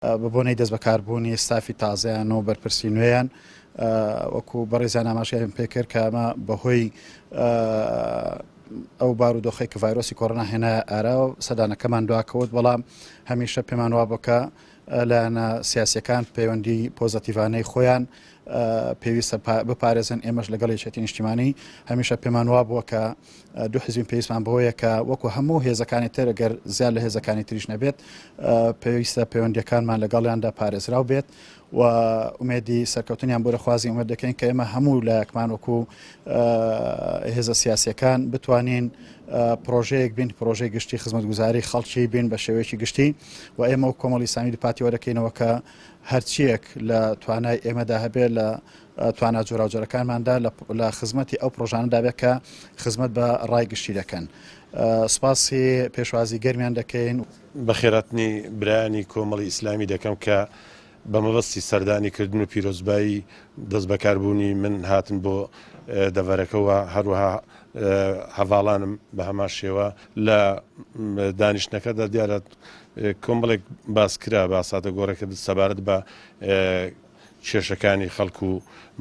بە بۆنەی دەستبەکاربوونی ستافی تازەیان و بەرپرسی نوێیان وەکو بەڕێزیان ئاماژەیان پێکرد کە ئەمە بەهۆی ئەو بارودۆخەی کە ڤایرۆسی کۆرۆنا هێنایە ئارا و سەردانەکەمان دواکەوت بەڵام هەمیشە پێمان وابوو کە لایەنە سیاسیەکان پەیوەندی پۆزەتیڤانەی خۆیان پێویستە بپارێزن ئێمەش لەگەڵ یەکێتی نیشتیمانی هەمیشە پێمان وابووە کە دوو حزبین پێویستمان بەوەیە کە وەکو هەموو هێزەکانی تر گەر زیاد لە هێزەکانی تریش نەبێت پێویستە پەیوەندیەکانمان لەگەڵیاندا پارێزراو بێت و ئومێدی سەرکەوتنیان بۆ دەخوازین ئومێد دەکەین کە ئێمە هەموو لایەکمان وەکو هێزە سیاسیەکان بتوانین پرۆژەیەک بین پرۆژەی گشتی خزمەتگوزاری خەڵکی بین بە شێوەیەکی گشتی و ئێمە و کۆمەڵی ئیسلامی دووپاتی وە دەکەینەوە کە هەرچیەک لە توانای ئێمەدا هەبێت لە توانا جۆراوجۆرەکانماندا لە خزمەتی ئەو پرۆژانەدا بێت کە خزمەت بە ڕای گشتی دەکەن. سوپاسی پێشوازی گەرمیان دەکەین. بەخێرهاتنی برایانی کۆمەڵی ئیسلامی دەکەم کە بە مەبەستی سەردانی کردن و پیرۆزبایی دەستبەکاربوونی من هاتن بۆ دەڤەرەکە و هەروەها هەڤاڵانم بە هەمان شێوە. لە دانیشتنەکەدا دیارە کۆمەڵێک باس کرا باساتە گۆڕێکە سەبارەت بە کێشەکانی خەڵک و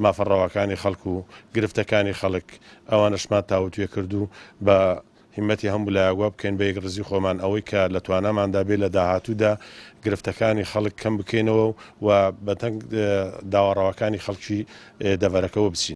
مافە ڕەواکانی خەڵک و گرفتەکانی خەڵک ئەوانەشمان تاوتوێ کرد و بە هیمەتی هەموو لایەک وا بکەین بە یەکڕیزی خۆمان ئەوەی کە لە تواناماندا بێ لە داهاتوودا گرفتەکانی خەڵک کەم بکەینەوە و بە تەنگ داوا ڕەواکانی خەڵکی دەڤەرەکەوە بچین.